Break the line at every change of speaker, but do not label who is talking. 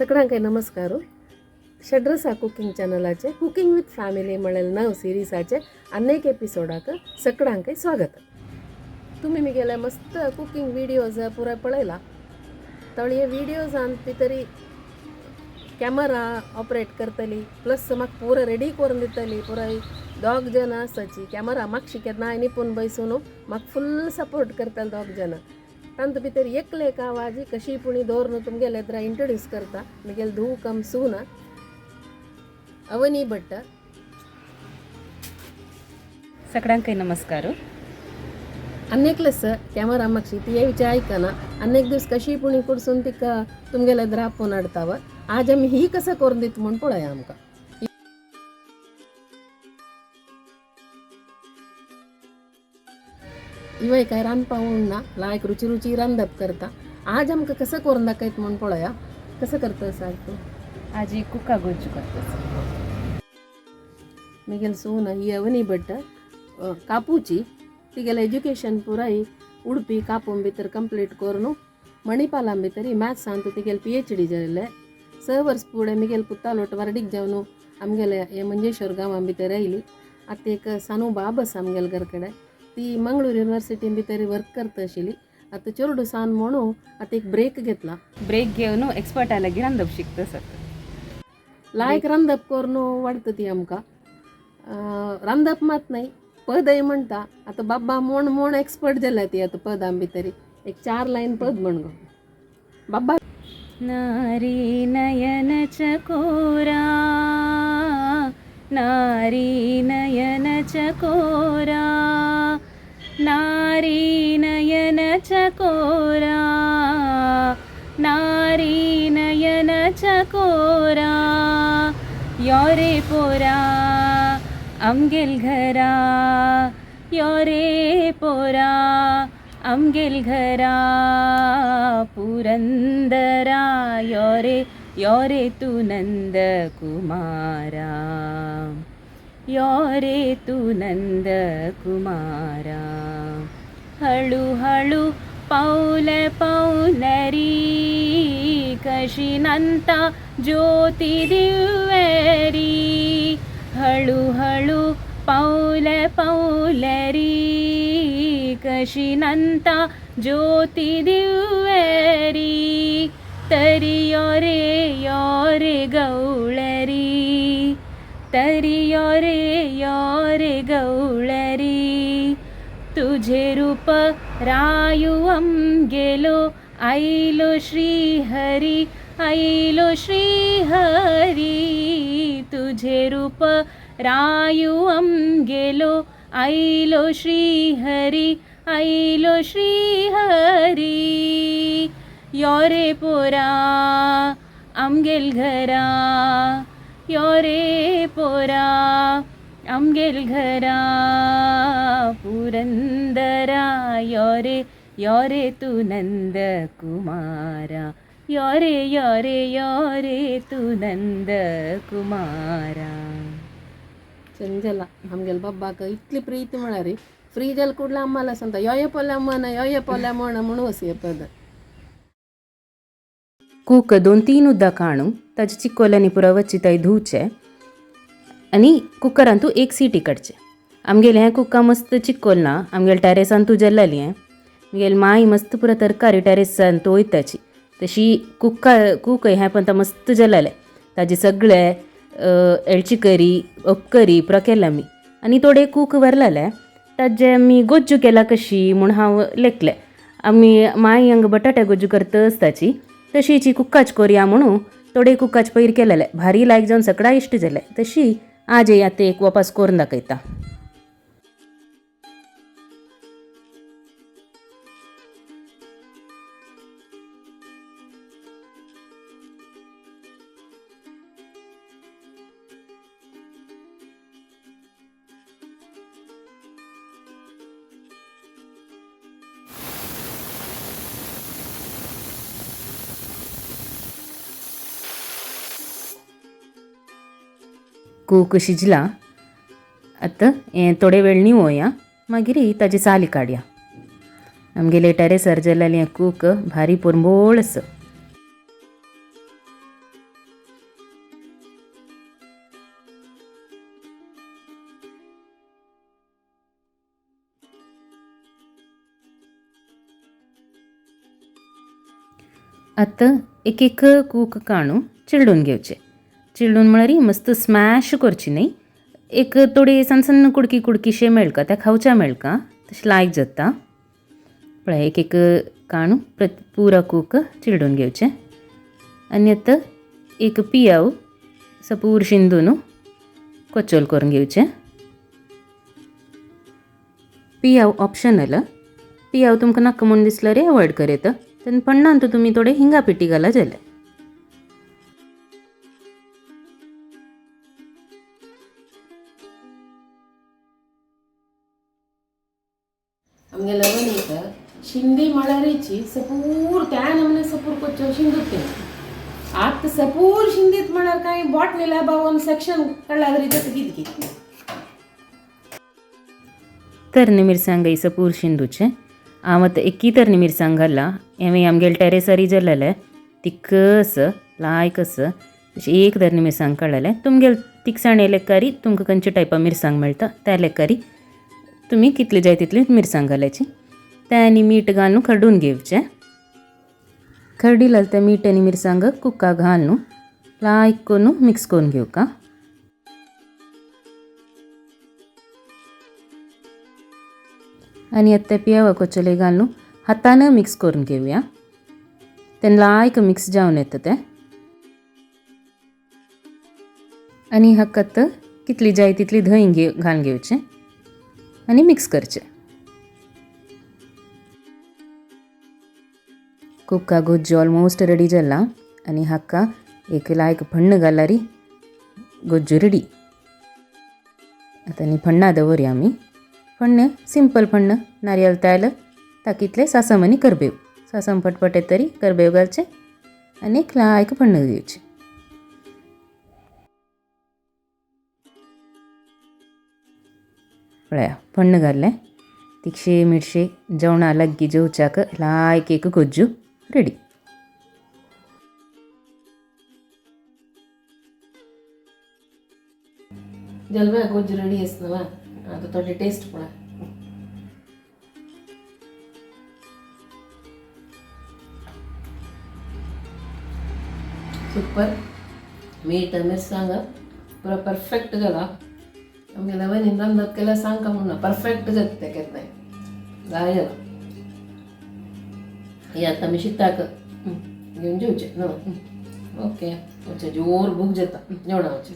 सगळ्यांक नमस्कार. षड्रसा cooking चॅनलाचे cooking with family म्हणलेले नव सिरीजाचे अनेक एपिसोडाक सगळ्यांक स्वागत. तुम्ही मिगेले मस्त कुकिंग व्हिडिओज पुराय पळयला. तळये व्हिडिओजान भितरी कॅमरा ऑपरेट करतली, प्लस म्हाका पुरो रेडी करून दितली. पुराय दोग जाणां आसाची कॅमरा मागशी केन्ना निपून बैसून म्हाका फुल सपोर्ट करतले दोग जाणां. तांतू भितर एकले एक आवाज कशी पुणी दवरून तुमगेले एदरा इंट्रोड्यूस करता. मिगेले धूव कम सून अवनी भट्ट.
सगळ्यांकय नमस्कार.
अन्नेकलेस कॅमरा मागशी ती येवचे आयकना. अनेक दीस कशी पुणी कुडसून तिका तुमगेले एदरा आपोवन हाडटा. आज आमी ही कसं करून दित म्हूण पळया आमकां. इवय काय रांदपा उण्णा लायक रुची रुची रांदप करता. आज आमकां कसं करून दाखयत म्हूण पळया. कसं करता साग तूं?
आजी कुका गोज्जू करता.
मिगेल सून ही अवनी भट्ट कापूची. तिगेलें एज्युकेशन पुराय उडपी कापून भितर कंप्लीट करून मणिपालां भितर मॅथ्सांत तिगेले पीएचडी जाल्लें. 6 वर्स फुडें मिगेल पुत्तालोट वर्डीक जावन आमगेले हे मंजेश्वर गांवां भितर आयली. आतां एक सानू बाब आसा आमगेले घर कडेन. ती मंगळूर युनिवर्सिटीन भितर वर्क करता आशिल्ली. आतां चेरडू सान म्हणून आतां एक ब्रेक घेतला.
ब्रेक घेवन एक्सपर्ट लागीं रांदप शिकता सर.
लायक रांदप करून वाडटा ती आमकां. रांदप मात न्हय, पदय म्हणटा. आतां बाब्बा म्हूण म्हूण एक्सपर्ट जाल्या ती आतां पदां भितर. एक 4 लायन पद म्हण गो बाब्बा.
नारी नयन चकोरा, नारी नयन चकोरा, नारी नयन चकोरा, नारी नयन चकोरा, योरे पोरा आमगेल घरा, योरे पोरा आमगेल घरा, पुरंदरा योरे योरे तू नंद कुमारा, योरे तू नंद कुमारा. हळूहळू पाऊल पाऊलरी कशी नंता ज्योती दिव्यरी, हळूहळू पाऊल पाऊलरी कशी नंता ज्योती दिव्यरी, तरी योरे योरे गौळरी, तरी योरे योरे गौळरी, तुझे रूप रायू गेलो आईलो श्री हरी, आईलो श्री हरी, तुझे रूप रायू गेलो आईलो श्री हरी, आईलो श्री हरी, योरे पोरा आमगेल घरा, योरे पोरा आमगेल घरा, पुरंदरा योरे योरे तू नंद कुमारा, योरे योरे योरे तू नंद कुमारा.
चंचला आमगेले बाब्बाक इतली प्रीती म्हळ्यार फ्रीजल कुडल्या अम्माला सांगता योये पोल्या म्हण, योये पोल्या म्हण म्हणून वसये पद.
कूक 2-3 उदक हाणू ताजे चिकोल पुरा वच्ची ताई धुवचे आनी कुकरांतू एक सिटी काडचे. आमगेलें हें कुका मस्त चिकोल ना, आमगेले टेरेसान तूं जल्लाली. हें आमगेली माई मस्त पुरा तरकारी टेरेसान तूं वयताची. तशी कुका कूक हें पण मस्त जल्लालें. ताजे सगळे एळची करी अपकरी पुरा केला आमी आनी थोडे कूक व्हरलेले. ताजे आमी गोज्जू केला कशी म्हूण हांव लेखलें. आमी माई हांगा बटाटे गोज्जू करता आसताची तशीची कुक्काच कोरया म्हणून थोडे कुक्काच पयर केलेले. भारी लायक जावन सगळा इश्ट जाले. तशी आज आतां एक वापस करून दाखयता. कूक शिजला आतां हें थोडे वेळ निवोया, मागीर ताजी साली काडया. आमगेले टेरेसार जाल्लें हें कूक भारी पोरंबोळ आसा. आतां एक एक कूक काणू चिरडून घेवचे. चिरडून म्हळ्यार मस्त स्मॅश करची न्ही, एक थोडी सन्न सन्न कुडकी कुडकीशे मेळका, त्या खावच्या मेळका, तशें लायक जाता. पळय एक एक काणू पुरा कूक चिरडून घेवचे. आनी आतां एक पियाव सपूर शिंदून कोचोल करून घेवचे. पियाव ऑप्शनल, पियाव तुमकां नाका म्हूण दिसल्यार अवॉयड करयता. तेन्ना पण्णान तुमी थोडे हिंगा पिठी घाला जालें.
आमगे लवनीक शिंदी म्हळ्यारीची सपूर त्या नमने सपूर कोच्चो शिंदुते. आत सपूर शिंदीत म्हळ्यार कांय बॉटनी लॅबा वन सेक्शन कळ्ळ्यार जाता कितकी.
तरणी मिरसांग सपूर शिंदूचे. हांव आतां एकी तरणी मिरसांग घाला. हांवें आमगेले टेरेसारी जालेलें तिक्कस लायक आसा, तशें एक तरणी मिरसांग काडलेलें. तुमगेले तिखसाणे लेकारी तुमकां खंयच्या टायपा मिरसांग मेळटा त्या लेकारी तुमी कितली जाय तितली मिरसांग घालायची. तें आनी मीठ घालून खरडून घेवचें. खरडी तें मीठ आनी मिरसांग कुका घालून लायक करून मिक्स करून घेवका. आनी आतां पियावा कोचले घालून हातान मिक्स करून घेवया. तेन्ना लायक मिक्स जावन येता तें. आनी हाका आतां कितली जाय तितली धंय घालून घेवचें आनी मिक्स करचें. कुका गोज्जू ऑलमोस्ट रेडी जाला. आनी हाका एक लायक फण्ण घाल्यार गोज्जू रेडी. आतां आनी फण्णां दवरया आमी. फण्ण सिंपल फण्ण, नारियल तेल ताकीतलें सासम आनी करबेव. सासम फटफट येतरी करबेव घालचें आनी एक लायक फण्ण दिवचें. पळया फण्ण घाल्लें, तिखशे मिरशे जेवणा लागीं जेवच्याक लायक एक गोज्जू रेडी.
जलवा गोज्जू रेडी आसना. आतां थोडी टेस्ट पळय. सुपर. मीठ मिरसांग पुरा परफेक्ट जाला. आमगे नवीन रांदप केल्यार सांगका म्हणून परफेक्ट जाता तें केन्नाय जाय जाला. हे आतां आमी शिताक घेवन जेवचें न्हू. ओके, मातशें जोर भूक जाता, जेवणा वचचें.